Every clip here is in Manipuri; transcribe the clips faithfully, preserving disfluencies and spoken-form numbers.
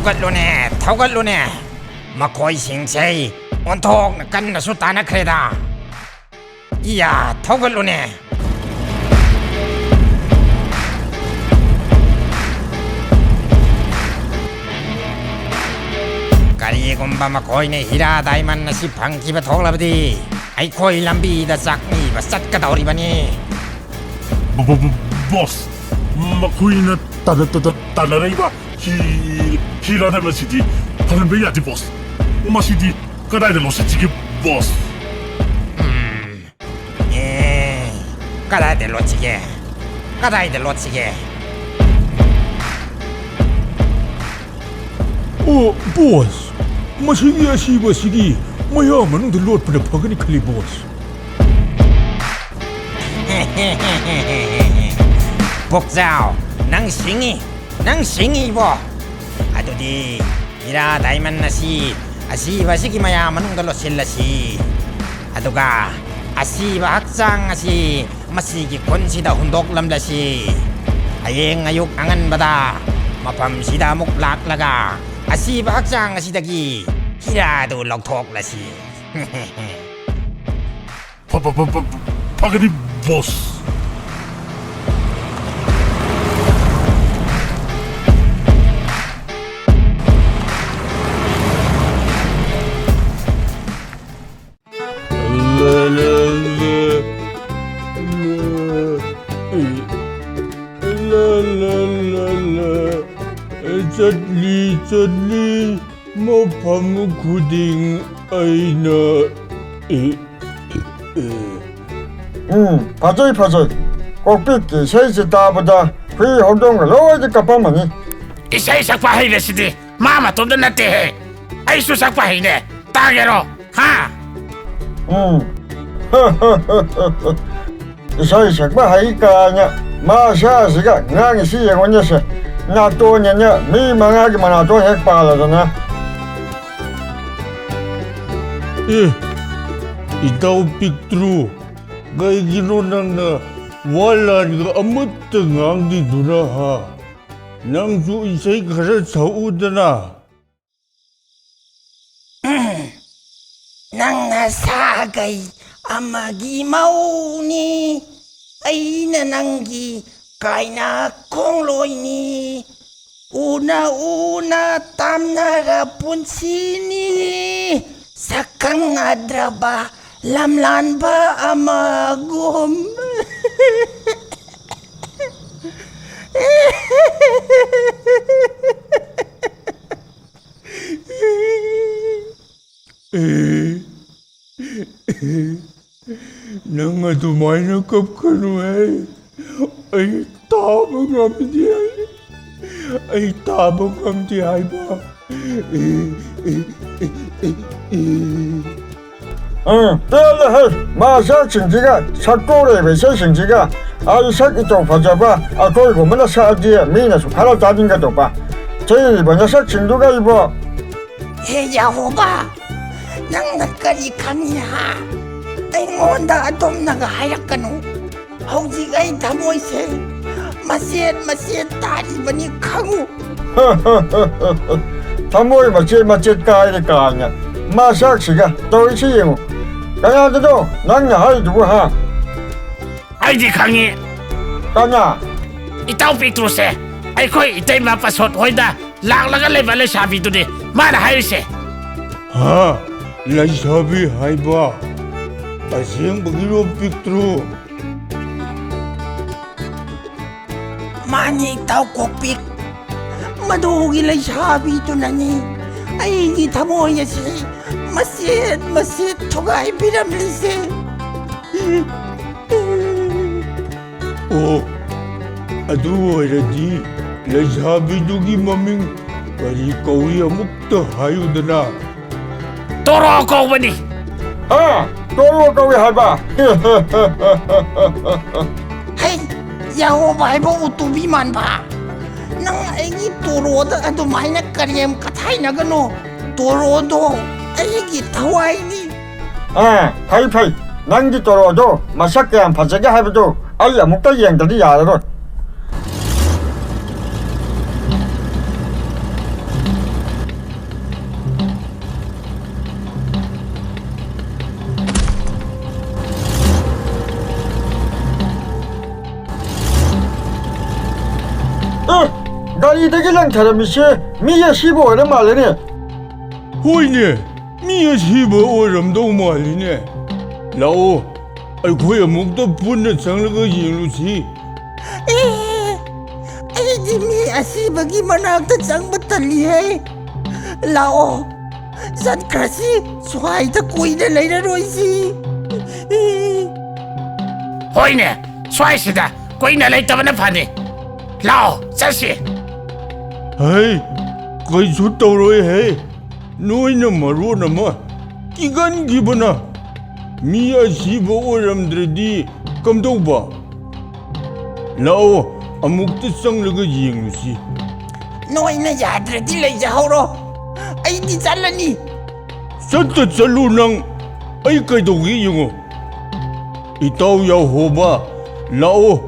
ꯊꯧꯒꯠꯂꯨꯅꯦ, ꯊꯧꯒꯠꯂꯨꯅꯦ꯫ ꯃꯈꯣꯏꯁꯤꯡꯁꯦ ꯑꯣꯟꯊꯣꯛꯅ ꯀꯟꯅꯁꯨ ꯇꯥꯟꯅꯈ꯭ꯔꯦꯗ꯫ ꯏꯌꯥ, ꯊꯧꯒꯠꯂꯨꯅꯦ꯫ ꯀꯔꯤꯒꯨꯝꯕ ꯃꯈꯣꯏꯅ ꯍꯤꯔꯥ ꯗꯥꯏꯃꯟ ꯑꯁꯤ ꯐꯪꯈꯤꯕ ꯊꯣꯛꯂꯕꯗꯤ, ꯑꯩꯈꯣꯏ ꯂꯝꯕꯤꯗ ꯆꯥꯛꯅꯤꯕ ꯆꯠꯀꯗꯧꯔꯤꯕꯅꯤ꯫ ꯕꯣ-, ꯕꯣ-, ꯕꯣ-, ꯕꯣꯁ, ꯃꯈꯣꯏꯅ ꯇꯥꯟꯅ-, ꯇꯥꯟꯅ-, ꯇꯥꯟꯅꯔꯛꯏꯕ ꯍꯤ-, ꯍꯤꯔꯥ ꯗꯥꯏꯃꯟꯁꯤꯗꯤ ꯍꯜꯍꯟꯕ ꯌꯥꯗꯦ, ꯕꯣꯁ꯫ ꯃꯁꯤꯗꯤ ꯀꯗꯥꯏꯗ ꯂꯣꯠꯁꯤꯟꯁꯤꯒꯦ, ꯕꯣꯁ? ꯎꯝ, ꯑꯦ, ꯀꯗꯥꯏꯗ ꯂꯣꯠꯁꯤꯒꯦ? ꯀꯗꯥꯏꯗ ꯂꯣꯠꯁꯤꯒꯦ? ꯑꯣ, ꯕꯣꯁ, ꯃꯁꯤꯒꯤ ꯑꯁꯤꯕ ꯑꯁꯤꯒꯤ ꯃꯌꯥꯝ ꯃꯅꯨꯡꯗ ꯂꯣꯠꯄꯅ ꯐꯒꯅꯤ ꯈꯜꯂꯤ, ꯕꯣꯁ꯫ ꯄꯨꯛꯆꯥꯎ, ꯅꯪ ꯁꯤꯡꯉꯤ, ꯅꯪ ꯁꯤꯡꯉꯤꯕꯣ? ꯑꯗꯨꯗꯤ ꯍꯤꯔꯥ ꯗꯥꯏꯃꯟ ꯑꯁꯤ ꯑꯁꯤꯕ ꯑꯁꯤꯒꯤ ꯃꯌꯥꯝ ꯃꯅꯨꯡꯗ ꯂꯣꯠꯁꯤꯜꯂꯁꯤ꯫ ꯑꯗꯨꯒ ꯑꯁꯤꯕ ꯍꯛꯆꯥꯡ ꯑꯁꯤ ꯃꯁꯤꯒꯤ ꯈꯨꯟꯁꯤꯗ ꯍꯨꯟꯗꯣꯛꯂꯝꯂꯁꯤ꯫ ꯍꯌꯦꯡ ꯑꯌꯨꯛ ꯑꯉꯟꯕꯗ ꯃꯐꯝꯁꯤꯗ ꯑꯃꯨꯛ ꯂꯥꯛꯂꯒ ꯑꯁꯤꯕ ꯍꯛꯆꯥꯡ ꯑꯁꯤꯗꯒꯤ ꯍꯤꯔꯥꯗꯨ ꯂꯧꯊꯣꯛꯂꯁꯤ꯫ ꯐ-, ꯐ-, ꯐ-, ꯐ-, ꯐꯒꯅꯤ, ꯕꯣꯁ꯫ ꯆꯠꯂꯤ, ꯆꯠꯂꯤ, ꯃꯐꯝ ꯈꯨꯗꯤꯡ ꯑꯩꯅ꯫ ꯎꯝ, ꯐꯖꯩ, ꯐꯖꯩ꯫ ꯀꯣꯛꯄꯤꯛꯀꯤ ꯏꯁꯩꯁꯤ ꯇꯥꯕꯗ ꯍꯨꯏ ꯍꯧꯗꯣꯡꯒ ꯂꯣꯏꯅ ꯀꯞꯄꯝꯃꯅꯤ꯫ ꯏꯁꯩ ꯁꯛꯄ ꯍꯩꯕꯁꯤꯗꯤ ꯃꯥ ꯃꯇꯣꯝꯇ ꯅꯠꯇꯦꯍꯦ, ꯑꯩꯁꯨ ꯁꯛꯄ ꯍꯩꯅꯦ꯫ ꯇꯥꯒꯦꯔꯣ? ꯍꯥ? ꯎꯝ꯫ ꯏꯁꯩ ꯁꯛꯄ ꯍꯩ ꯀꯥꯏꯅ ꯃꯥ ꯁꯥꯁꯤꯒ ꯉꯥꯡꯉꯤꯁꯤ ꯌꯦꯡꯉꯨꯅꯦꯁꯦ꯫ ꯅꯥꯇꯣꯟꯅꯅꯦ ꯃꯤ ꯃꯉꯥꯒꯤ ꯃꯅꯥꯇꯣꯟ ꯍꯦꯛ ꯄꯥꯜꯂꯗꯅ꯫ ꯑꯦ, ꯏꯇꯥꯎ ꯄꯤꯛꯇ꯭ꯔꯨ, ꯀꯩꯒꯤꯅꯣ ꯅꯪꯅ ꯋꯥ ꯂꯥꯟꯒ ꯑꯃꯠꯇ ꯉꯥꯡꯗ꯭ꯔꯤꯗꯨꯅ, ꯍꯥ? ꯅꯪꯁꯨ ꯏꯁꯩ ꯈꯔ ꯁꯛꯎꯗꯅ꯫ ꯅꯪꯅ ꯁꯥꯒꯩ ꯑꯃꯒꯤ ꯃꯧꯅꯤ, ꯑꯩꯅ ꯅꯪꯒꯤ ꯀꯥꯏꯅ ꯈꯣꯡꯂꯣꯏꯅꯤ꯫ ꯎꯅ ꯎꯅ ꯇꯥꯝꯅꯔ ꯄꯨꯟꯁꯤꯅꯤ, ꯁꯛꯈꯪꯅꯗ꯭ꯔꯕ ꯂꯝꯂꯥꯟꯕ ꯑꯃꯒꯨꯝ꯫ ꯑꯦ, ꯅꯪ ꯑꯗꯨꯃꯥꯏꯅ ꯀꯞꯀꯅꯨꯍꯦ꯫ ꯑꯩ ꯇꯥꯕ ꯉꯝꯗꯦ꯫ ꯑꯩ ꯇꯥꯕ ꯉꯝꯗꯦ ꯍꯥꯏꯕ꯫ ꯑꯦ, ꯑꯦ, ꯑꯦ, ꯑꯦ, ꯑꯦ꯫ ꯎꯝ, ꯄꯦꯜꯂꯦꯍꯦ꯫ ꯃꯁꯛꯁꯤꯡꯁꯤꯒ, ꯁꯛꯇꯣꯔꯛꯏꯕ ꯏꯁꯩꯁꯤꯡꯁꯤꯒ꯫ ꯑꯩ ꯁꯛ ꯏꯆꯧ ꯐꯖꯕ ꯑꯩꯈꯣꯏꯒꯨꯝꯕꯅ ꯁꯛꯑꯗꯤ ꯃꯤꯅꯁꯨ ꯈꯔ ꯇꯥꯅꯤꯡꯒꯗꯧꯕ꯫ ꯊꯤꯔꯤꯕ ꯅꯁꯛꯁꯤꯡꯗꯨꯒ ꯏꯕꯣ꯫ ꯍꯦ ꯌꯥꯍꯣꯕ, ꯅꯪꯅ ꯀꯔꯤ ꯈꯪꯉꯤ ꯍꯥ? ꯑꯩꯉꯣꯟꯗ ꯑꯗꯣꯝꯅꯒ ꯍꯥꯏꯔꯛꯀꯅꯨ꯫ ꯍꯧꯖꯤꯛ ꯑꯩ ꯊꯃꯣꯏꯁꯦ ꯃꯆꯦꯠ ꯃꯆꯦꯠ ꯇꯥꯔꯤꯕꯅꯤ ꯈꯪꯉꯨ꯫ ꯊꯃꯣꯏ ꯃꯆꯦꯠ ꯃꯆꯦꯠ ꯀꯥꯏꯔꯦ ꯀꯥꯏꯅ꯫ ꯃꯁꯛꯁꯤꯒ ꯇꯧꯔꯤꯁꯤ ꯌꯦꯡꯉꯨ꯫ ꯀꯅꯥꯗꯅꯣ ꯅꯪꯅ ꯍꯥꯏꯔꯤꯗꯨꯕꯨ ꯍꯥ? ꯑꯩꯗꯤ ꯈꯪꯉꯤ꯫ ꯀꯅꯥ? ꯏꯇꯥꯎ ꯄꯤꯛꯇ꯭ꯔꯨꯁꯦ ꯑꯩꯈꯣꯏ ꯏꯇꯩꯃ ꯄꯁꯣꯠ ꯍꯣꯏꯗ ꯂꯥꯛꯂꯒ ꯂꯩꯕ ꯂꯩꯁꯥꯕꯤꯗꯨꯅꯤ ꯃꯥꯅ ꯍꯥꯏꯔꯤꯁꯦ꯫ ꯍꯥ? ꯂꯩꯁꯥꯕꯤ ꯍꯥꯏꯕ? ꯑꯁꯦꯡꯕꯒꯤꯔꯣ ꯄꯤꯛꯇ꯭ꯔꯨ? ꯃꯥꯅꯤ ꯏꯇꯥꯎ ꯀꯣꯛꯄꯤꯛ, ꯃꯗꯨꯒꯤ ꯂꯩꯁꯥꯕꯤꯗꯨꯅꯅꯤ ꯑꯩꯒꯤ ꯊꯃꯣꯏ ꯑꯁꯤ ꯃꯆꯦꯠ ꯃꯆꯦꯠ ꯊꯨꯒꯥꯏꯕꯤꯔꯝꯂꯤꯁꯦ꯫ ꯑꯣ, ꯑꯗꯨ ꯑꯣꯏꯔꯗꯤ ꯂꯩꯁꯥꯕꯤꯗꯨꯒꯤ ꯃꯃꯤꯡ ꯀꯔꯤ ꯀꯧꯏ ꯑꯃꯨꯛꯇ ꯍꯥꯏꯌꯨꯗꯅ? ꯇꯣꯔꯣ ꯀꯧꯕꯅꯤ꯫ ꯍꯥ? ꯇꯣꯔꯣ ꯀꯧꯏ ꯍꯥꯏꯕ? ꯍꯩ, ꯌꯥꯍꯣꯕ ꯍꯥꯏꯕ ꯎꯇꯨꯕꯤ ꯃꯥꯟꯕ꯫ ꯅꯪ ꯑꯩꯒꯤ ꯇꯣꯔꯣꯗ ꯑꯗꯨꯃꯥꯏꯅ ꯀꯔꯦꯝ ꯀꯊꯥꯏꯅꯒꯅꯨ꯫ ꯇꯣꯔꯣꯗꯣ ꯑꯩꯒꯤ ꯊꯋꯥꯏꯅꯤ꯫ ꯑꯥ, ꯐꯩ, ꯐꯩ꯫ ꯅꯪꯒꯤ ꯇꯣꯔꯣꯗꯣ ꯃꯁꯛ ꯀꯌꯥꯝ ꯐꯖꯒꯦ ꯍꯥꯏꯕꯗꯣ ꯑꯩ ꯑꯃꯨꯛꯇ ꯌꯦꯡꯗ꯭ꯔꯗꯤ ꯌꯥꯔꯔꯣꯏ꯫ ꯁꯤꯗꯒꯤ ꯂꯪꯊꯔꯝꯃꯤꯁꯦ ꯃꯤ ꯑꯁꯤꯕ ꯑꯣꯏꯔ ꯃꯥꯜꯂꯦꯅꯦ꯫ ꯍꯣꯏꯅꯦ, ꯃꯤ ꯑꯁꯤꯕ ꯑꯣꯏꯔꯝꯗꯧ ꯃꯥꯜꯂꯤꯅꯦ꯫ ꯂꯥꯛꯑꯣ, ꯑꯩꯈꯣꯏ ꯑꯃꯨꯛꯇ ꯄꯨꯟꯅ ꯆꯪꯂꯒ ꯌꯦꯡꯂꯨꯁꯤ꯫ ꯑꯦ, ꯑꯩꯗꯤ ꯃꯤ ꯑꯁꯤꯕꯒꯤ ꯃꯅꯥꯛꯇ ꯆꯪꯕ ꯇꯜꯂꯤꯍꯦ꯫ ꯂꯥꯛꯑꯣ, ꯆꯠꯈ꯭ꯔꯁꯤ, ꯁ꯭ꯋꯥꯏꯗ ꯀꯨꯏꯅ ꯂꯩꯔꯔꯣꯏꯁꯤ꯫ ꯍꯣꯏꯅꯦ, ꯁ꯭ꯋꯥꯏꯁꯤꯗ ꯀꯨꯏꯅ ꯂꯩꯇꯕꯅ ꯐꯅꯤ꯫ ꯂꯥꯛꯑꯣ, ꯆꯠꯁꯤ꯫ ꯍꯩ, ꯀꯩꯁꯨ ꯇꯧꯔꯣꯏ ꯍꯦ꯫ ꯅꯣꯏꯅ ꯃꯔꯣꯟ ꯑꯃ ꯀꯤꯒꯟꯈꯤꯕꯅ꯫ ꯃꯤ ꯑꯁꯤꯕ ꯑꯣꯏꯔꯝꯗ꯭ꯔꯗꯤ ꯀꯝꯗꯧꯕ? ꯂꯥꯛꯑꯣ, ꯑꯃꯨꯛꯇ ꯆꯪꯂꯒ ꯌꯦꯡꯂꯨꯁꯤ꯫ ꯅꯣꯏꯅ ꯌꯥꯗ꯭ꯔꯗꯤ ꯂꯩꯖꯍꯧꯔꯣ, ꯑꯩꯗꯤ ꯆꯠꯂꯅꯤ꯫ ꯆꯠꯇ ꯆꯠꯂꯨ ꯅꯪ, ꯑꯩ ꯀꯩꯗꯧꯒꯦ ꯌꯦꯡꯉꯣ꯫ ꯏꯇꯥꯎ ꯌꯥꯍꯣꯕ, ꯂꯥꯛꯑꯣ,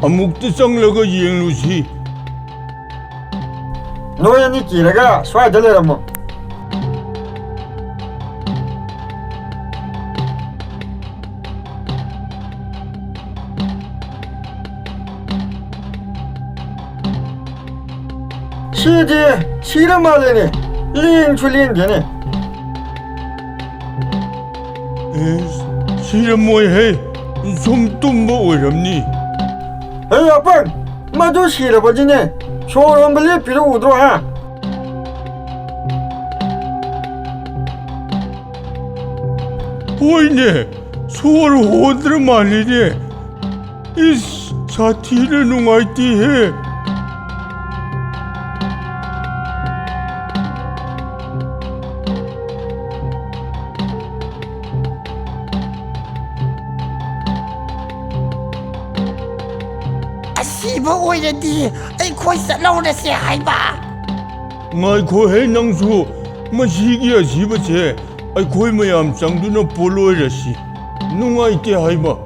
ꯑꯃꯨꯛꯇ ꯆꯪꯂꯒ ꯌꯦꯡꯂꯨꯁꯤ꯫ ꯅꯣꯏ ꯑꯅꯤ ꯀꯤꯔꯒ ꯁ꯭ꯋꯥꯏꯗ ꯂꯩꯔꯝꯃꯣ꯫ ꯁꯤꯗꯤ ꯁꯤꯔ ꯃꯥꯜꯂꯦꯅꯦ, ꯂꯦꯡꯁꯨ ꯂꯦꯡꯗꯦꯅꯦ꯫ ꯑꯦ, ꯁꯤꯔꯝꯃꯣꯏꯍꯦ, ꯁꯨꯝ ꯇꯨꯝꯕ ꯑꯣꯏꯔꯝꯅꯤ꯫ ꯍꯦ ꯑꯄꯪ, ꯃꯗꯨ ꯁꯤꯔꯕꯗꯤꯅꯦ, ꯁꯣꯔ ꯍꯣꯟꯕ ꯂꯦꯞꯄꯤꯔ ꯎꯗ꯭ꯔꯣ, ꯍꯥ? ꯍꯣꯏꯅꯦ, ꯁꯣꯔ ꯍꯣꯟꯗ꯭ꯔ ꯃꯥꯜꯂꯤꯅꯦ꯫ ꯏꯁ, ꯁꯥꯊꯤꯅ ꯅꯨꯡꯉꯥꯏꯇꯦꯍꯦ꯫ ꯑꯁꯤꯕ ꯑꯣꯏꯔꯗꯤ ꯑꯩꯈꯣꯏ ꯆꯠꯍꯧꯔꯁꯦ ꯍꯥꯏꯕ꯫ ꯉꯥꯏꯈꯣꯍꯦ ꯅꯪꯁꯨ, ꯃꯁꯤꯒꯤ ꯑꯁꯤꯕꯁꯦ ꯑꯩꯈꯣꯏ ꯃꯌꯥꯝ ꯆꯪꯗꯨꯅ ꯄꯣꯂꯣꯏꯔꯁꯤ꯫ ꯅꯨꯡꯉꯥꯏꯇꯦ ꯍꯥꯏꯕ꯫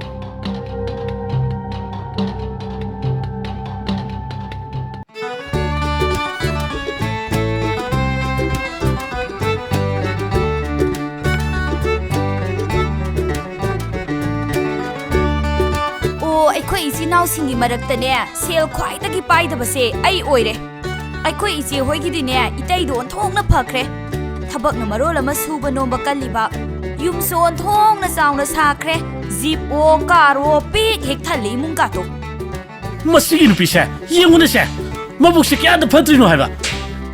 ꯑꯣ, ꯑꯩꯈꯣꯏ ꯏꯆꯤꯟ ꯏꯅꯥꯎꯁꯤꯡꯒꯤ ꯃꯔꯛꯇꯅꯦ, ꯁꯦꯜ ꯈ꯭ꯋꯥꯏꯗꯒꯤ ꯄꯥꯏꯗꯕꯁꯦ ꯑꯩ ꯑꯣꯏꯔꯦ꯫ ꯑꯩꯈꯣꯏ ꯏꯆꯦ ꯍꯣꯏꯒꯤꯗꯤꯅꯦ, ꯏꯇꯩꯗꯣ ꯑꯣꯟꯊꯣꯛꯅ ꯐꯈ꯭ꯔꯦ꯫ ꯊꯕꯛꯅ ꯃꯔꯣꯜ ꯑꯃ ꯁꯨꯕ ꯅꯣꯝꯕ ꯀꯜꯂꯤꯕ, ꯌꯨꯝꯁꯨ ꯑꯣꯟꯊꯣꯛꯅ ꯆꯥꯎꯅ ꯁꯥꯈ꯭ꯔꯦ, ꯖꯤꯞꯑꯣ, ꯀꯥꯔꯑꯣ, ꯄꯤꯛ ꯍꯦꯛ ꯊꯜꯂꯦ ꯏꯃꯨꯡ ꯀꯥꯇꯣ꯫ ꯃꯁꯤꯒꯤ ꯅꯨꯄꯤꯁꯦ ꯌꯦꯡꯉꯨꯅꯦꯁꯦ, ꯃꯕꯨꯛꯁꯦ ꯀꯌꯥꯗ ꯐꯠꯇ꯭ꯔꯤꯅꯣ ꯍꯥꯏꯕ꯫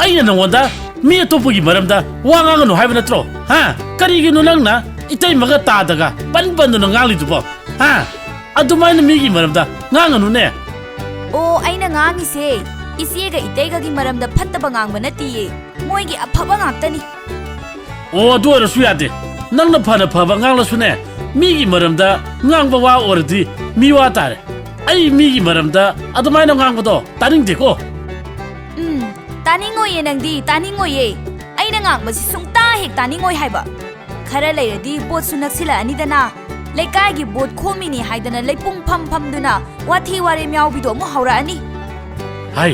ꯑꯩꯅ ꯅꯪꯉꯣꯟꯗ ꯃꯤ ꯑꯇꯣꯞꯄꯒꯤ ꯃꯔꯝꯗ ꯋꯥ ꯉꯥꯡꯒꯅꯨ ꯍꯥꯏꯕ ꯅꯠꯇ꯭ꯔꯣ? ꯍꯥ? ꯀꯔꯤꯒꯤꯅꯣ ꯅꯪꯅ ꯏꯇꯩꯃꯒ ꯇꯥꯗꯒ ꯄꯟ ꯄꯟꯗꯨꯅ ꯉꯥꯡꯂꯤꯗꯨꯕꯣ? ꯍꯥ? ꯑꯗꯨꯃꯥꯏꯅ ꯃꯤꯒꯤ ꯃꯔꯝꯗ ꯉꯥꯡꯒꯅꯨꯅꯦ꯫ ꯑꯣ, ꯑꯩꯅ ꯉꯥꯡꯉꯤꯁꯦ ꯏꯆꯦꯒ ꯏꯇꯩꯒꯒꯤ ꯃꯔꯝꯗ ꯐꯠꯇꯕ ꯉꯥꯡꯕ ꯅꯠꯇꯤꯌꯦ, ꯃꯣꯏꯒꯤ ꯑꯐꯕ ꯉꯥꯛꯇꯅꯤ꯫ ꯑꯣ, ꯑꯗꯨ ꯑꯣꯏꯔꯁꯨ ꯌꯥꯗꯦ꯫ ꯅꯪꯅ ꯐꯅ ꯐꯕ ꯉꯥꯡꯂꯁꯨꯅꯦ, ꯃꯤꯒꯤ ꯃꯔꯝꯗ ꯉꯥꯡꯕ ꯋꯥ ꯑꯣꯏꯔꯗꯤ ꯃꯤꯋꯥ ꯇꯥꯔꯦ꯫ ꯑꯩ ꯃꯤꯒꯤ ꯃꯔꯝꯗ ꯑꯗꯨꯃꯥꯏꯅ ꯉꯥꯡꯕꯗꯣ ꯇꯥꯅꯤꯡꯗꯦꯀꯣ꯫ ꯎꯝ, ꯇꯥꯅꯤꯡꯉꯣꯏꯌꯦ ꯅꯪꯗꯤ, ꯇꯥꯅꯤꯡꯉꯣꯏꯌꯦ꯫ ꯑꯩꯅ ꯉꯥꯡꯕꯁꯤ ꯁꯨꯡꯇꯥ ꯍꯦꯛ ꯇꯥꯅꯤꯡꯉꯣꯏ ꯍꯥꯏꯕ꯫ ꯈꯔ ꯂꯩꯔꯗꯤ ꯚꯣꯠꯁꯨ ꯅꯛꯁꯤꯜꯂꯛꯑꯅꯤꯗꯅ꯫ ꯂꯩꯀꯥꯏꯒꯤ ꯚꯣꯠ ꯈꯣꯝꯃꯤꯅꯤ ꯍꯥꯏꯗꯅ ꯂꯩꯄꯨꯡ ꯐꯝ ꯐꯝꯗꯨꯅ ꯋꯥꯊꯤ ꯋꯥꯔꯦꯝ ꯌꯥꯎꯕꯤꯗꯣ ꯑꯃꯨꯛ ꯍꯧꯔꯛꯑꯅꯤ꯫ ꯍꯥꯏ,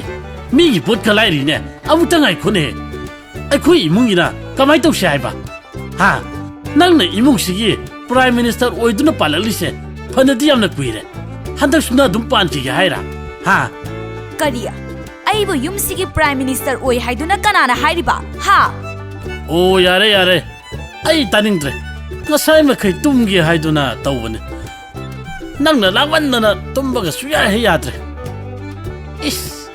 ꯃꯤꯒꯤ ꯚꯣꯠ ꯈꯜꯂꯥꯏꯔꯤꯅꯦ, ꯑꯃꯨꯛꯇ ꯉꯥꯏꯈꯣꯅꯦ꯫ ꯑꯩꯈꯣꯏ ꯏꯃꯨꯡꯒꯤꯅ ꯀꯃꯥꯏ ꯇꯧꯁꯦ ꯍꯥꯏꯕ? ꯍꯥ? ꯅꯪꯅ ꯏꯃꯨꯡꯁꯤꯒꯤ Prime Minister ꯑꯣꯏꯗꯨꯅ ꯄꯥꯜꯂꯛꯂꯤꯁꯦ ꯐꯅꯗꯤ ꯌꯥꯝꯅ ꯀꯨꯏꯔꯦ꯫ ꯍꯟꯗꯛꯁꯨ ꯅꯪ ꯑꯗꯨꯝ ꯄꯥꯟꯈꯤꯒꯦ ꯍꯥꯏꯔꯥ? ꯍꯥ? ꯀꯔꯤ? ꯑꯩꯕꯨ ꯌꯨꯝꯁꯤꯒꯤ Prime Minister ꯑꯣꯏ ꯍꯥꯏꯗꯨꯅ ꯀꯅꯥꯅ ꯍꯥꯏꯔꯤꯕ? ꯍꯥ? ꯑꯣ, ꯌꯥꯔꯦ, ꯌꯥꯔꯦ꯫ ꯑꯩ ꯇꯥꯅꯤꯡꯗ꯭ꯔꯦ꯫ ꯉꯁꯥꯏ ꯃꯈꯩ ꯇꯨꯝꯒꯦ ꯍꯥꯏꯗꯨꯅ ꯇꯧꯕꯅꯤ꯫ ꯅꯪꯅ ꯂꯥꯡꯃꯟꯗꯅ ꯇꯨꯝꯕꯒ ꯁꯨꯌꯥ ꯍꯦꯛ ꯌꯥꯗ꯭ꯔꯦ꯫ ꯏꯁ,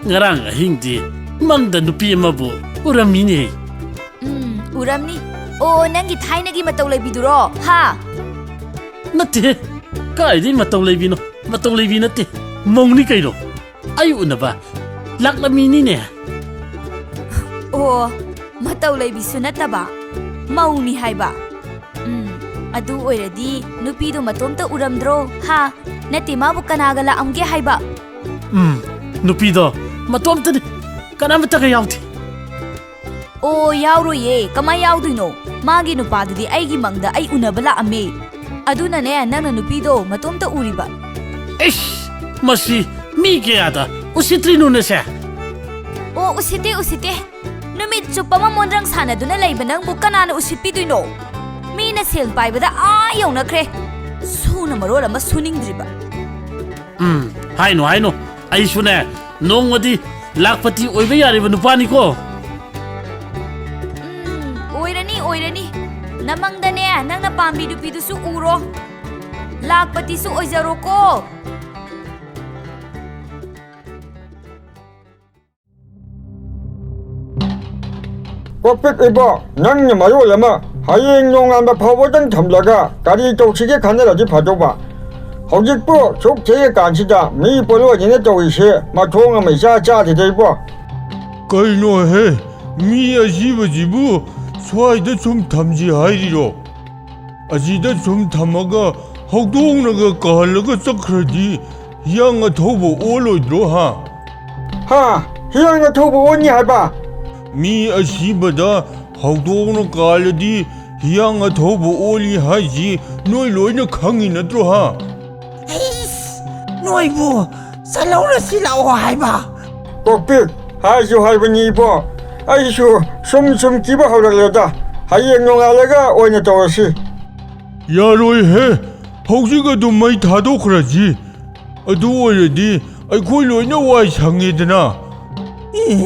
ꯉꯔꯥꯡ ꯑꯍꯤꯡꯗꯤ ꯃꯪꯗ ꯅꯨꯄꯤ ꯑꯃꯕꯨ ꯎꯔꯝꯃꯤꯅꯦ꯫ ꯎꯝ, ꯎꯔꯝꯅꯤ꯫ ꯑꯣ, ꯅꯪꯒꯤ ꯊꯥꯏꯅꯒꯤ ꯃꯇꯧ ꯂꯩꯕꯤꯗꯨꯔꯣ? ꯍꯥ? ꯅꯠꯇꯦ, ꯀꯥꯏꯗꯩ ꯃꯇꯧ ꯂꯩꯕꯤꯅꯣ? ꯃꯇꯧ ꯂꯩꯕꯤ ꯅꯠꯇꯦ, ꯃꯧꯅꯤ ꯀꯩꯅꯣ꯫ ꯑꯩ ꯎꯅꯕ ꯂꯥꯛꯂꯝꯃꯤꯅꯤꯅꯦ꯫ ꯑꯣ, ꯃꯇꯧ ꯂꯩꯕꯤꯁꯨ ꯅꯠꯇꯕ, ꯃꯧꯅꯤ ꯍꯥꯏꯕ꯫ ꯎꯝ, ꯑꯗꯨ ꯑꯣꯏꯔꯗꯤ ꯅꯨꯄꯤꯗꯣ ꯃꯇꯣꯝꯇ ꯎꯔꯝꯗ꯭ꯔꯣ? ꯍꯥ? ꯅꯠꯇꯦ, ꯃꯥꯕꯨ ꯀꯅꯥꯒ ꯂꯥꯛꯑꯝꯒꯦ ꯍꯥꯏꯕ? ꯎꯝ, ꯅꯨꯄꯤꯗꯣ ꯃꯇꯣꯝꯇꯅꯤ, ꯀꯅꯥꯃꯠꯇꯒ ꯌꯥꯎꯗꯦ꯫ ꯑꯣ, ꯌꯥꯎꯔꯣꯏꯌꯦ, ꯀꯃꯥꯏ ꯌꯥꯎꯗꯣꯏꯅꯣ? ꯃꯥꯒꯤ ꯅꯨꯄꯥꯗꯨꯗꯤ ꯑꯩꯒꯤ ꯃꯪꯗ ꯑꯩ ꯎꯅꯕ ꯂꯥꯛꯑꯝꯃꯦ꯫ ꯑꯗꯨꯅꯅꯦ, ꯅꯪꯅ ꯅꯨꯄꯤꯗꯣ ꯃꯇꯣꯝꯇ ꯎꯔꯤꯕ꯫ ꯏꯁ, ꯃꯁꯤ ꯃꯤ ꯀꯌꯥꯗ ꯎꯁꯤꯠꯇ꯭ꯔꯤꯅꯣꯅꯦꯁꯦ? ꯑꯣ, ꯎꯁꯤꯠꯇꯦ, ꯎꯁꯤꯠꯇꯦ꯫ ꯅꯨꯃꯤꯠ ꯆꯨꯞꯄ ꯑꯃ ꯃꯣꯟꯗ꯭ꯔꯪ ꯁꯥꯟꯅꯗꯨꯅ ꯂꯩꯕ ꯅꯪꯕꯨ ꯀꯅꯥꯅ ꯎꯁꯤꯠꯄꯤꯗꯣꯏꯅꯣ? ꯃꯤꯅ ꯁꯦꯜ ꯄꯥꯏꯕꯗ ꯑꯥ ꯌꯧꯅꯈ꯭ꯔꯦ꯫ ꯁꯨꯅ ꯃꯔꯣꯜ ꯑꯃ ꯁꯨꯅꯤꯡꯗ꯭ꯔꯤꯕ꯫ ꯎꯝ, ꯍꯥꯏꯅꯨ, ꯍꯥꯏꯅꯨ꯫ ꯑꯩꯁꯨꯅꯦ, ꯅꯣꯡꯃꯗꯤ ꯂꯥꯛꯄꯇꯤ ꯑꯣꯏꯕ ꯌꯥꯔꯤꯕ ꯅꯨꯄꯥꯅꯤꯀꯣ꯫ ꯎꯝ, ꯑꯣꯏꯔꯅꯤ, ꯑꯣꯏꯔꯅꯤ꯫ ꯅꯃꯪꯗꯅꯦ, ꯅꯪꯅ ꯄꯥꯝꯕꯤ ꯅꯨꯄꯤꯗꯨꯁꯨ ꯎꯔꯣ꯫ ꯂꯥꯛꯄꯇꯤꯁꯨ ꯑꯣꯏꯖꯔꯣꯀꯣ꯫ ꯀꯣꯛꯄꯤꯛ ꯏꯕꯣ, ꯅꯪꯅ ꯃꯔꯣꯜ ꯑꯃ, ꯍꯌꯦꯡ ꯅꯣꯡꯉꯥꯟꯕ ꯐꯥꯎꯕꯗꯪ ꯊꯝꯂꯒ ꯀꯔꯤ ꯇꯧꯁꯤꯒꯦ ꯈꯟꯅꯔꯗꯤ ꯐꯗꯧꯕ꯫ ꯍꯧꯖꯤꯛꯄꯨ ꯁꯨꯛ ꯊꯦꯡꯉꯀꯥꯟꯁꯤꯗ ꯃꯤ ꯄꯣꯠꯂꯣꯏꯁꯤꯅ ꯇꯧꯔꯤꯁꯦ ꯃꯊꯣꯡ ꯑꯃ ꯏꯆꯥ ꯆꯥꯗꯦꯗ ꯏꯕꯣ꯫ ꯀꯩꯅꯣꯍꯦ, ꯃꯤ ꯑꯁꯤꯕꯁꯤꯕꯨ ꯁ꯭ꯋꯥꯏꯗ ꯁꯨꯝ ꯊꯝꯁꯤ ꯍꯥꯏꯔꯤꯔꯣ? ꯑꯁꯤꯗ ꯁꯨꯝ ꯊꯝꯃꯒ ꯍꯧꯗꯣꯡꯅꯒ ꯀꯥꯍꯜꯂꯒ ꯆꯠꯈ꯭ꯔꯗꯤ ꯍꯤꯌꯥꯡ ꯑꯊꯧꯕ ꯑꯣꯜꯂꯣꯏꯗ꯭ꯔꯣ, ꯍꯥ? ꯍꯥ? ꯍꯤꯌꯥꯡ ꯑꯊꯧꯕ ꯑꯣꯟꯅꯤ ꯍꯥꯏꯕ? ꯃꯤ ꯑꯁꯤꯕꯗ ꯍꯧꯗꯣꯡꯅ ꯀꯥꯜꯂꯗꯤ ꯍꯤꯌꯥꯡ ꯑꯊꯧꯕ ꯑꯣꯜꯂꯤ ꯍꯥꯏꯁꯤ ꯅꯣꯏ ꯂꯣꯏꯅ ꯈꯪꯉꯤ ꯅꯠꯇ꯭ꯔꯣ, ꯍꯥ? ꯑꯩꯁ, ꯅꯣꯏꯕꯨ ꯆꯠꯍꯧꯔꯁꯤ ꯂꯥꯛꯑꯣ ꯍꯥꯏꯕ꯫ ꯀꯣꯛꯄꯤꯛ, ꯍꯥꯏꯁꯨ ꯍꯥꯏꯕꯅꯤ ꯏꯕꯣ, ꯑꯩꯁꯨ ꯁꯨꯝ ꯁꯨꯝ ꯀꯤꯕ ꯍꯧꯔꯛꯂꯦꯗ꯫ ꯍꯌꯦꯡ ꯅꯣꯡꯉꯥꯜꯂꯒ ꯑꯣꯏꯅ ꯇꯧꯔꯁꯤ꯫ ꯌꯥꯔꯣꯏꯍꯦ, ꯍꯧꯖꯤꯛ ꯑꯗꯨꯝ ꯃꯩ ꯊꯥꯗꯣꯛꯈ꯭ꯔꯁꯤ꯫ ꯑꯗꯨ ꯑꯣꯏꯔꯗꯤ ꯑꯩꯈꯣꯏ ꯂꯣꯏꯅ ꯋꯥꯏ ꯁꯪꯉꯦꯗꯅ꯫ ꯏ,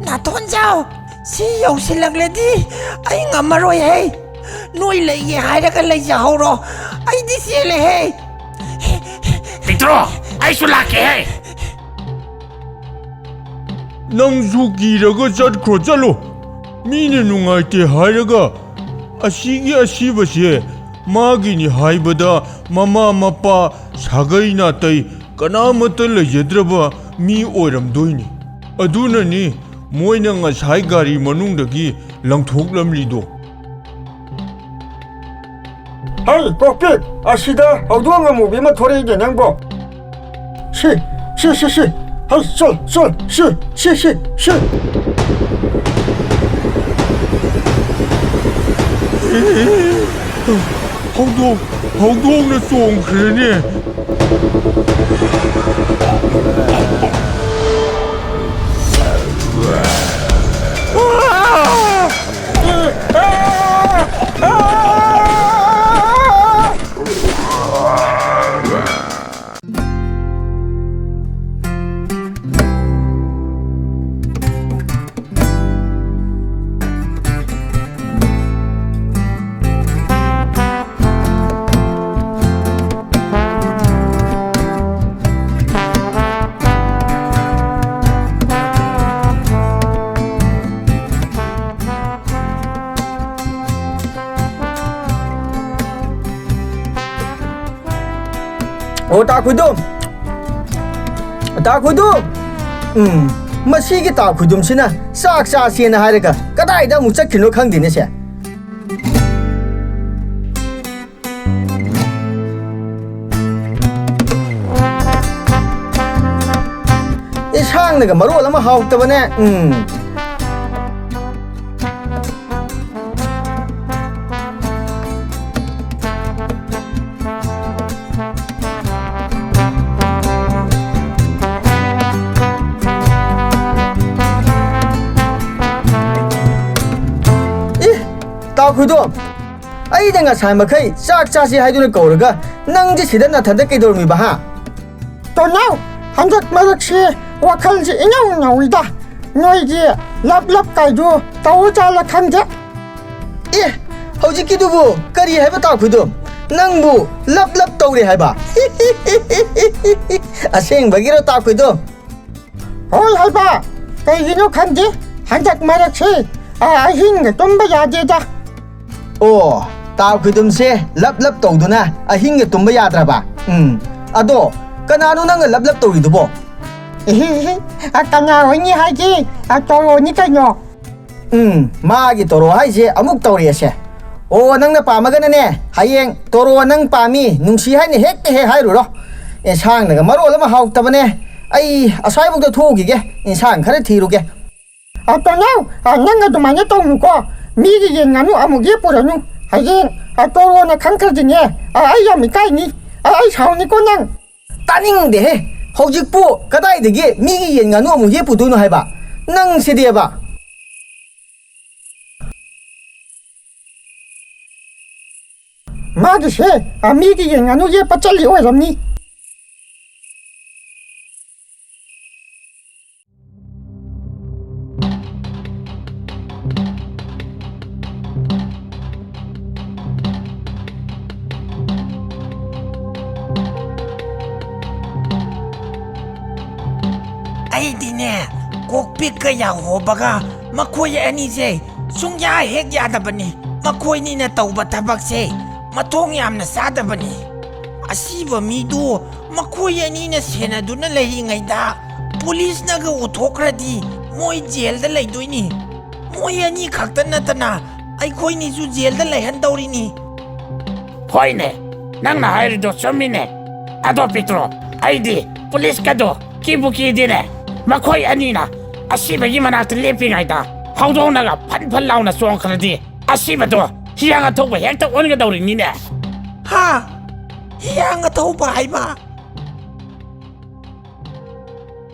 ꯅꯥꯇꯣꯟꯖꯥꯎ, ꯁꯤ ꯌꯧꯁꯤꯜꯂꯛꯂꯗꯤ ꯑꯩ ꯉꯝꯃꯔꯣꯏꯍꯦ꯫ ꯅꯣꯏ ꯂꯩꯒꯦ ꯍꯥꯏꯔꯒ ꯂꯩꯖꯍꯧꯔꯣ, ꯑꯩꯗꯤ ꯆꯦꯜꯂꯦꯍꯦ꯫ ꯄꯤꯛꯇ꯭ꯔꯣ, ꯑꯩꯁꯨ ꯂꯥꯛꯀꯦꯍꯦ꯫ ꯅꯪꯁꯨ ꯀꯤꯔꯒ ꯆꯠꯈ꯭ꯔꯣ, ꯆꯠꯂꯣ꯫ ꯃꯤꯅ ꯅꯨꯡꯉꯥꯏꯇꯦ ꯍꯥꯏꯔꯒ ꯑꯁꯤꯒꯤ ꯑꯁꯤꯕꯁꯦ ꯃꯥꯒꯤꯅꯤ ꯍꯥꯏꯕꯗ ꯃꯃꯥ ꯃꯄꯥ ꯁꯥꯒꯩ ꯅꯥꯇꯩ ꯀꯅꯥꯃꯠꯇ ꯂꯩꯖꯗ꯭ꯔꯕ ꯃꯤ ꯑꯣꯏꯔꯝꯗꯣꯏꯅꯤ꯫ ꯑꯗꯨꯅꯅꯤ ꯃꯣꯏꯅ ꯉꯁꯥꯏ ꯒꯥꯔꯤ ꯃꯅꯨꯡꯗꯒꯤ ꯂꯪꯊꯣꯛꯂꯝꯂꯤꯗꯣ꯫ ꯍꯩ, ꯀꯣꯛꯄꯤꯛ, ꯑꯁꯤꯗ ꯍꯧꯗꯣꯡ ꯑꯃꯨꯕꯤ ꯑꯃ ꯊꯣꯔꯛꯏꯅꯦ ꯅꯪꯕꯣ꯫ ꯁꯤ, ꯁꯤ, ꯁꯤ, ꯁꯤ꯫ ꯍꯩ, ꯆꯣꯜ, ꯆꯣꯜ, ꯁꯤ, ꯁꯤ, ꯁꯤ, ꯁꯤ꯫ ꯍꯧꯗꯣꯡ, ꯍꯧꯗꯣꯡꯅ ꯆꯣꯡꯈ꯭ꯔꯦꯅꯦ꯫ ꯇꯥ ꯈꯣꯏꯗꯨꯝ! ꯇꯥ ꯈꯣꯏꯗꯨꯝ! ꯎꯝ, ꯃꯁꯤꯒꯤ ꯇꯥ ꯈꯣꯏꯗꯨꯝꯁꯤꯅ ꯆꯥꯛ ꯆꯥꯁꯦꯅ ꯍꯥꯏꯔꯒ ꯀꯗꯥꯏꯗ ꯑꯃꯨꯛ ꯆꯠꯈ꯭ꯔꯤꯅꯣ ꯈꯪꯗꯦꯅꯦ ꯁꯦ꯫ ꯏꯟꯁꯥꯡꯅꯒ ꯃꯔꯣꯜ ꯑꯃ ꯍꯥꯎꯇꯕꯅꯦ꯫ ꯎꯝ꯫ ꯏ, ꯇꯥ ꯈꯣꯏꯗꯣꯝ, ꯑꯩꯅ ꯉꯁꯥꯏ ꯃꯈꯩ ꯆꯥꯛ ꯆꯥꯁꯤ ꯍꯥꯏꯗꯨꯅ ꯀꯧꯔꯒ ꯅꯪꯗꯤ ꯁꯤꯗ ꯅꯊꯟꯗ ꯀꯩꯗꯧꯔꯝꯃꯤꯕ, ꯍꯥ? ꯇꯣꯅꯥꯎ, ꯍꯟꯗꯛ ꯃꯔꯛꯁꯤ ꯋꯥꯈꯜꯁꯤ ꯏꯅꯧ ꯅꯧꯏꯗ꯫ ꯅꯣꯏꯒꯤ ꯂꯞ ꯂꯞ ꯀꯥꯏꯗꯨ ꯇꯧꯔ ꯖꯥꯠꯂ ꯈꯪꯗꯦ꯫ ꯑꯦ, ꯍꯧꯖꯤꯛꯀꯤꯗꯨꯕꯨ ꯀꯔꯤ ꯍꯥꯏꯕ, ꯇꯥ ꯈꯣꯏꯗꯣꯝ? ꯅꯪꯕꯨ ꯂꯞ ꯂꯞ ꯇꯧꯔꯦ ꯍꯥꯏꯕ? ꯑꯁꯦꯡꯕꯒꯤꯔꯣ, ꯇꯥ ꯈꯣꯏꯗꯣꯝ? ꯍꯣꯏ ꯍꯥꯏꯕ, ꯀꯩꯒꯤꯅꯣ ꯈꯪꯗꯦ, ꯍꯟꯗꯛ ꯃꯔꯛꯁꯤ, ꯑ, ꯑꯍꯤꯡꯒ ꯇꯨꯝꯕ ꯌꯥꯗꯦꯗ꯫ ꯑꯣ, ꯇꯥ ꯈꯣꯏꯗꯨꯝꯁꯦ ꯂꯞ ꯂꯞ ꯇꯧꯗꯨꯅ ꯑꯍꯤꯡꯒ ꯇꯨꯝꯕ ꯌꯥꯗ꯭ꯔꯕ? ꯎꯝ, ꯑꯗꯣ ꯀꯅꯥꯅꯣ ꯅꯪꯒ ꯂꯞ ꯂꯞ ꯇꯧꯔꯤꯗꯨꯕꯣ? ꯏꯍꯤ, ꯏꯍꯤ, ꯑ, ꯀꯅꯥ ꯑꯣꯏꯅꯤ ꯍꯥꯏꯒꯦ? ꯑ, ꯇꯣꯔꯣꯅꯤ ꯀꯩꯅꯣ꯫ ꯎꯝ, ꯃꯥꯒꯤ ꯇꯣꯔꯣ ꯍꯥꯏꯁꯦ ꯑꯃꯨꯛ ꯇꯧꯔꯛꯑꯦꯁꯦ꯫ ꯑꯣ, ꯅꯪꯅ ꯄꯥꯝꯃꯒꯅꯅꯦ, ꯍꯌꯦꯡ ꯇꯣꯔꯣ ꯅꯪ ꯄꯥꯝꯃꯤ, ꯅꯨꯡꯁꯤ ꯍꯥꯏꯅ ꯍꯦꯛꯇ ꯍꯦꯛ ꯍꯥꯏꯔꯨꯔꯣ꯫ ꯑꯦꯟꯁꯥꯡꯅꯒ ꯃꯔꯣꯜ ꯑꯃ ꯍꯥꯎꯇꯕꯅꯦ꯫ ꯑꯩ ꯑꯁ꯭ꯋꯥꯏꯐꯥꯎꯗ ꯊꯣꯛꯎꯈꯤꯒꯦ, ꯏꯟꯁꯥꯡ ꯈꯔ ꯊꯤꯔꯨꯒꯦ꯫ ꯑ, ꯇꯣꯅꯥꯎ, ꯑ, ꯅꯪ ꯑꯗꯨꯃꯥꯏꯅ ꯇꯧꯅꯨꯀꯣ꯫ ꯃꯤꯒꯤ ꯌꯦꯟ ꯉꯥꯅꯨ ꯑꯃꯨꯛ ꯌꯦꯞꯄꯨꯔꯅꯨ꯫ ꯍꯌꯦꯡ, ꯑ, ꯇꯣꯔꯣꯅ ꯈꯪꯈ꯭ꯔꯗꯤꯅꯦ, ꯑ, ꯑꯩ ꯌꯥꯝ ꯏꯀꯥꯏꯅꯤ꯫ ꯑ, ꯑꯩ ꯁꯥꯎꯅꯤꯀꯣ ꯅꯪ꯫ ꯇꯥꯅꯤꯡꯗꯦꯍꯦ! ꯍꯧꯖꯤꯛꯄꯨ ꯀꯗꯥꯏꯗꯒꯤ ꯃꯤꯒꯤ ꯌꯦꯟ ꯉꯥꯅꯨ ꯑꯃꯨꯛ ꯌꯦꯞꯄꯨꯗꯣꯏꯅꯣ ꯍꯥꯏꯕ? ꯅꯪ ꯁꯤꯗꯤꯕ! ꯃꯥꯒꯤꯁꯦ, ꯑ, ꯃꯤꯒꯤ ꯌꯦꯟ ꯉꯥꯅꯨ ꯌꯦꯞꯄ ꯆꯠꯂꯤ ꯑꯣꯏꯔꯝꯅꯤ꯫ ꯑꯩꯗꯤꯅꯦ, ꯀꯣꯛꯄꯤꯛꯀ ꯌꯥꯍꯣꯕꯒ ꯃꯈꯣꯏ ꯑꯅꯤꯁꯦ ꯁꯨꯡꯌꯥ ꯍꯦꯛ ꯌꯥꯗꯕꯅꯤ꯫ ꯃꯈꯣꯏꯅꯤꯅ ꯇꯧꯕ ꯊꯕꯛꯁꯦ ꯃꯊꯣꯡ ꯌꯥꯝꯅ ꯆꯥꯗꯕꯅꯤ꯫ ꯑꯁꯤꯕ ꯃꯤꯗꯨ ꯃꯈꯣꯏ ꯑꯅꯤꯅ ꯁꯦꯟꯅꯗꯨꯅ ꯂꯩꯔꯤꯉꯩꯗ ꯄꯨꯂꯤꯁꯅꯒ ꯎꯊꯣꯛꯈ꯭ꯔꯗꯤ ꯃꯣꯏ ꯖꯦꯜꯗ ꯂꯩꯗꯣꯏꯅꯤ꯫ ꯃꯣꯏ ꯑꯅꯤ ꯈꯛꯇ ꯅꯠꯇꯅ ꯑꯩꯈꯣꯏꯅꯤꯁꯨ ꯖꯦꯜꯗ ꯂꯩꯍꯟꯗꯧꯔꯤꯅꯤ꯫ ꯍꯣꯏꯅꯦ, ꯅꯪꯅ ꯍꯥꯏꯔꯤꯗꯣ ꯆꯨꯝꯃꯤꯅꯦ꯫ ꯑꯗꯣ ꯄꯤꯇ꯭ꯔꯣ, ꯑꯩꯗꯤ ꯄꯨꯂꯤꯁꯀꯗꯣ ꯀꯤꯕꯨ ꯀꯤꯗꯦꯅꯦ꯫ ꯃꯈꯣꯏ ꯑꯅꯤꯅ ꯑꯁꯤꯕꯒꯤ ꯃꯅꯥꯛꯇ ꯂꯦꯞꯄꯤꯉꯩꯗ ꯍꯧꯗꯣꯡꯅꯒ ꯐꯟ ꯐꯟ ꯂꯥꯎꯅ ꯆꯣꯡꯈ꯭ꯔꯗꯤ ꯑꯁꯤꯕꯗꯣ ꯍꯤꯌꯥꯡ ꯑꯊꯧꯕ ꯍꯦꯛꯇ ꯑꯣꯟꯒꯗꯧꯔꯤꯅꯤꯅꯦ꯫ ꯍꯥ? ꯍꯤꯌꯥꯡ ꯑꯊꯧꯕ ꯍꯥꯏꯕ?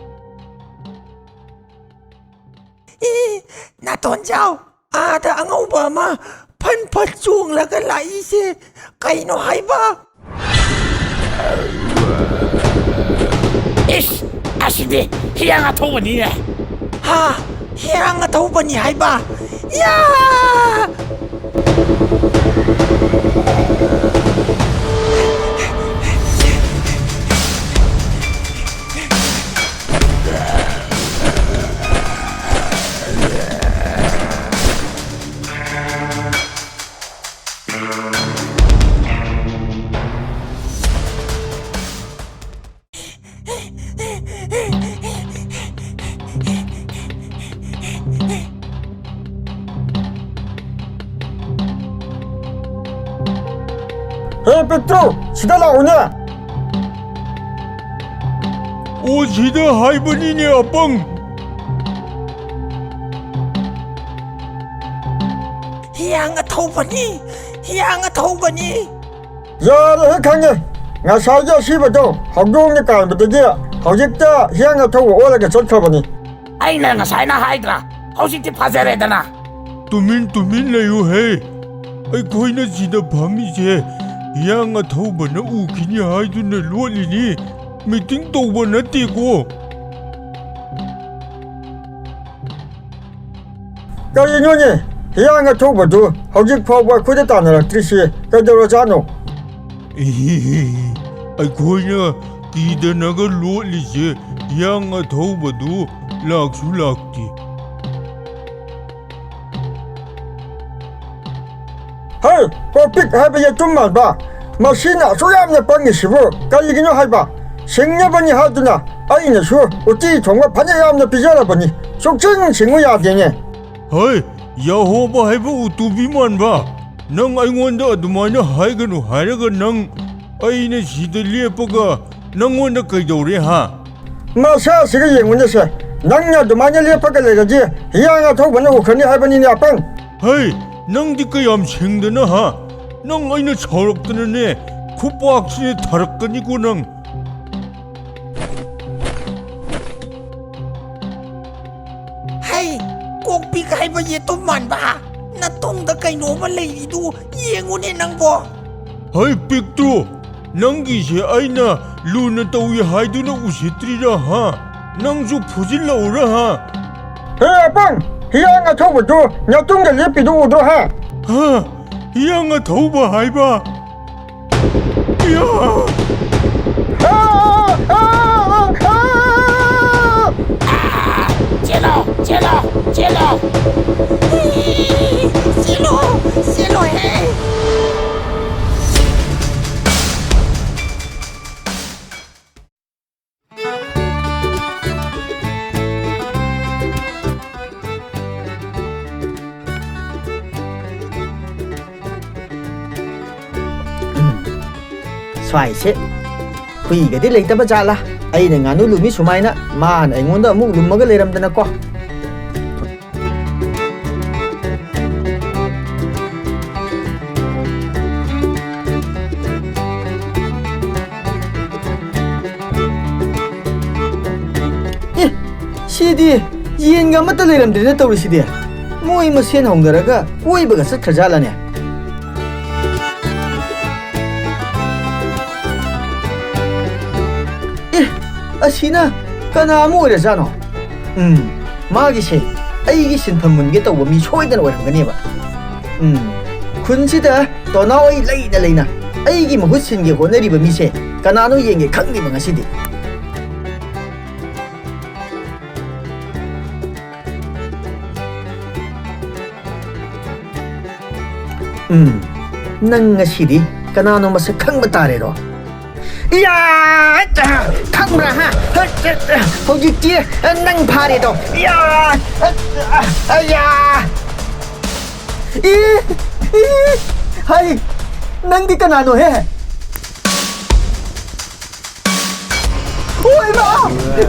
ꯑꯦ, ꯅꯥꯇꯣꯟꯖꯥꯎ, ꯑꯥꯗ ꯑꯉꯧꯕ ꯑꯃ ꯐꯟ ꯐꯟ ꯆꯣꯡꯂꯒ ꯂꯥꯛꯏꯁꯦ ꯀꯩꯅꯣ ꯍꯥꯏꯕ? ꯏꯁ, ꯑꯁꯤꯗꯤ ꯍꯤꯌꯥꯡ ꯑꯊꯧꯕꯅꯤꯅꯦ꯫ ꯍꯥ? ꯍꯤꯌꯥꯡ ꯑꯊꯧꯕꯅꯤ ꯍꯥꯏꯕ? ꯌꯥ! ꯍꯦ ꯄꯤꯛꯇ꯭ꯔꯨ, ꯁꯤꯗ ꯂꯥꯛꯎꯅꯦ꯫ ꯑꯣ, ꯁꯤꯗ ꯍꯥꯏꯕꯅꯤꯅꯦ, ꯑꯄꯪ꯫ ꯍꯤꯌꯥꯡ ꯑꯊꯧꯕꯅꯤ, ꯍꯤꯌꯥꯡ ꯑꯊꯧꯕꯅꯤ꯫ ꯌꯥꯔꯦꯍꯦ, ꯈꯪꯉꯦ꯫ ꯉꯁꯥꯏꯒꯤ ꯑꯁꯤꯕꯗꯣ ꯍꯧꯗꯣꯡꯅ ꯀꯥꯟꯕꯗꯒꯤ ꯍꯧꯖꯤꯛꯇ ꯍꯤꯌꯥꯡ ꯑꯊꯧꯕ ꯑꯣꯜꯂꯒ ꯆꯠꯈ꯭ꯔꯕꯅꯤ꯫ ꯑꯩꯅ ꯉꯁꯥꯏꯅ ꯍꯥꯏꯗ꯭ꯔꯥ? ꯍꯧꯖꯤꯛꯇꯤ ꯐꯖꯔꯦꯗꯅ꯫ ꯇꯨꯃꯤꯟ ꯇꯨꯃꯤꯟ ꯂꯩꯌꯨꯍꯦ꯫ ꯑꯩꯈꯣꯏꯅ ꯁꯤꯗ ꯐꯝꯃꯤꯁꯦ ꯍꯤꯌꯥꯡ ꯑꯊꯧꯕꯅ ꯎꯈꯤꯅꯤ ꯍꯥꯏꯗꯨꯅ ꯂꯣꯠꯂꯤꯅꯤ꯫ ꯃꯤꯇꯤꯡ ꯇꯧꯕ ꯅꯠꯇꯦꯀꯣ꯫ ꯀꯔꯤꯅꯣꯅꯦ? ꯍꯤꯌꯥꯡ ꯑꯊꯧꯕꯗꯨ ꯍꯧꯖꯤꯛ ꯐꯥꯎꯕ ꯑꯩꯈꯣꯏꯗ ꯇꯥꯟꯅꯔꯛꯇ꯭ꯔꯤꯁꯤ ꯀꯩꯗꯧꯔꯖꯥꯠꯅꯣ? ꯑꯩꯈꯣꯏꯅ ꯀꯤꯗꯅꯒ ꯂꯣꯠꯂꯤꯁꯦ ꯍꯤꯌꯥꯡ ꯑꯊꯧꯕꯗꯨ ꯂꯥꯛꯁꯨ ꯂꯥꯛꯇꯦ꯫ ꯍꯩ, ꯀꯣꯄꯤꯛ ꯍꯥꯏꯕ ꯌꯦꯇꯨꯝ ꯃꯥꯟꯕ! ꯃꯁꯤꯅ ꯑꯁꯨꯛ ꯌꯥꯝꯅ ꯄꯪꯉꯤꯁꯤꯕꯨ ꯀꯔꯤꯒꯤꯅꯣ ꯍꯥꯏꯕ? ꯁꯤꯡꯅꯕꯅꯤ ꯍꯥꯏꯗꯨꯅ ꯑꯩꯅꯁꯨ ꯎꯇꯤ ꯊꯣꯡꯕ ꯐꯅ ꯌꯥꯝꯅ ꯄꯤꯖꯔꯕꯅꯤ, ꯁꯨꯛꯁꯤꯡ ꯁꯤꯡꯉꯨ ꯌꯥꯗꯦꯅꯦ꯫ ꯍꯩ, ꯌꯥꯍꯣꯕ ꯍꯥꯏꯕ ꯎꯇꯨꯕꯤ ꯃꯥꯟꯕ, ꯅꯪ ꯑꯩꯉꯣꯟꯗ ꯑꯗꯨꯃꯥꯏꯅ ꯍꯥꯏꯒꯅꯨ ꯍꯥꯏꯔꯒ ꯅꯪ ꯑꯩꯅ ꯁꯤꯗ ꯂꯦꯞꯄꯒ ꯅꯪꯉꯣꯟꯗ ꯀꯩꯗꯧꯔꯦ ꯍꯥ? ꯃꯁꯥꯁꯤꯒ ꯌꯦꯡꯉꯨꯅꯦꯁꯦ, ꯅꯪꯅ ꯑꯗꯨꯃꯥꯏꯅ ꯂꯦꯞꯄꯒ ꯂꯩꯔꯗꯤ ꯍꯤꯌꯥꯡ ꯑꯊꯧꯕꯅ ꯎꯈ꯭ꯔꯅꯤ ꯍꯥꯏꯕꯅꯤꯅꯦ ꯑꯄꯪ꯫ ꯍꯩ, ꯅꯪꯗꯤ ꯀꯌꯥꯝ ꯁꯤꯡꯗꯅ ꯍꯥ? ꯅꯪ ꯑꯩꯅ ꯁꯥꯎꯔꯛꯇꯅꯅꯦ ꯈꯨꯄꯥꯛꯁꯤꯅ ꯊꯥꯔꯛꯀꯅꯤꯀꯣ ꯅꯪ꯫ ꯍꯩ, ꯀꯣꯛꯄꯤ ꯀꯥꯏꯕ ꯌꯦꯇꯨꯝ ꯃꯥꯟꯕ, ꯅꯇꯨꯡꯗ ꯀꯩꯅꯣꯝꯃ ꯂꯩꯔꯤꯗꯨ ꯌꯦꯡꯉꯨꯅꯦ ꯅꯪꯕꯣ꯫ ꯍꯩ ꯄꯤꯛꯇ꯭ꯔꯨ, ꯅꯪꯒꯤꯁꯦ ꯑꯩꯅ ꯂꯨꯅ ꯇꯧꯏ ꯍꯥꯏꯗꯨꯅ ꯎꯁꯤꯠꯇ꯭ꯔꯤꯔꯥ ꯍꯥ? ꯅꯪꯁꯨ ꯐꯨꯖꯤꯜꯂꯛꯎꯔꯥ ꯍꯥ? ꯍꯦ ꯑꯄꯪ, ꯍꯤꯌꯥꯡ ꯑꯊꯧꯕꯗꯨ ꯅꯇꯨꯡꯗ ꯂꯦꯞꯄꯤꯗꯨ ꯎꯗ꯭ꯔꯣ ꯍꯥ? ꯍꯥ? ꯍꯤꯌꯥꯡ ꯑꯊꯧꯕ ꯍꯥꯏꯕ? ꯏꯌꯥ! ꯑꯥ! ꯑꯥ! ꯑꯥ! ꯑꯥ! ꯆꯦꯜꯂꯣ! ꯆꯦꯜꯂꯣ! ꯆꯦꯜꯂꯣ! ꯆꯦꯜꯂꯣ! ꯆꯦꯜꯂꯣꯍꯦ! ꯁ꯭ꯋꯥꯏꯁꯦ ꯍꯨꯏꯒꯗꯤ ꯂꯩꯇꯕ ꯖꯥꯠꯂꯥ? ꯑꯩꯅ ꯉꯥꯅꯨ ꯂꯨꯝꯃꯤ ꯁꯨꯃꯥꯏꯅ ꯃꯥꯅ ꯑꯩꯉꯣꯟꯗ ꯑꯃꯨꯛ ꯂꯨꯝꯃꯒ ꯂꯩꯔꯝꯗꯅꯀꯣ꯫ ꯑꯦ, ꯁꯤꯗꯤ ꯌꯦꯟꯒ ꯑꯃꯠꯇ ꯂꯩꯔꯝꯗ꯭ꯔꯦꯅ ꯇꯧꯔꯤꯁꯤꯗꯤ꯫ ꯃꯣꯏ ꯃꯁꯦꯟ ꯍꯧꯅꯔꯒ ꯀꯣꯏꯕꯒ ꯆꯠꯈ꯭ꯔꯖꯥꯠꯂꯅꯦ? ꯑꯦ, ꯑꯁꯤꯅ ꯀꯅꯥ ꯑꯃ ꯑꯣꯏꯔꯖꯥꯠꯅꯣ? ꯎꯝ, ꯃꯥꯒꯤꯁꯦ ꯑꯩꯒꯤ ꯁꯤꯟꯐꯝ ꯃꯨꯟꯒꯦ ꯇꯧꯕ ꯃꯤ ꯁꯣꯏꯗꯅ ꯑꯣꯏꯔꯝꯒꯅꯦꯕ꯫ ꯎꯝ, ꯈꯨꯟꯁꯤꯗ ꯇꯣꯅꯥꯎ ꯑꯩ ꯂꯩꯅ ꯂꯩꯅ ꯑꯩꯒꯤ ꯃꯍꯨꯠ ꯁꯤꯟꯒꯦ ꯍꯣꯠꯅꯔꯤꯕ ꯃꯤꯁꯦ ꯀꯅꯥꯅꯣ ꯌꯦꯡꯒꯦ ꯈꯪꯗꯦꯕ ꯉꯁꯤꯗꯤ꯫ ꯎꯝ, ꯅꯪ ꯉꯁꯤꯗꯤ ꯀꯅꯥꯅꯣ ꯃꯁꯛ ꯈꯪꯕ ꯇꯥꯔꯦꯗꯣ꯫ ꯏꯌꯥ! ꯈꯪꯕ꯭ꯔꯥ, ꯍꯥ? ꯍꯧꯖꯤꯛꯇꯤ ꯅꯪ ꯐꯥꯔꯦꯗꯣ꯫ ꯏꯌꯥ! ꯑꯌꯥ! ꯏ! ꯏ! ꯍꯩ! ꯅꯪꯗꯤ ꯀꯅꯥꯅꯣꯍꯦ? ꯑꯣꯏꯃꯥ!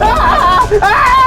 ꯑꯥ! ꯑꯥ!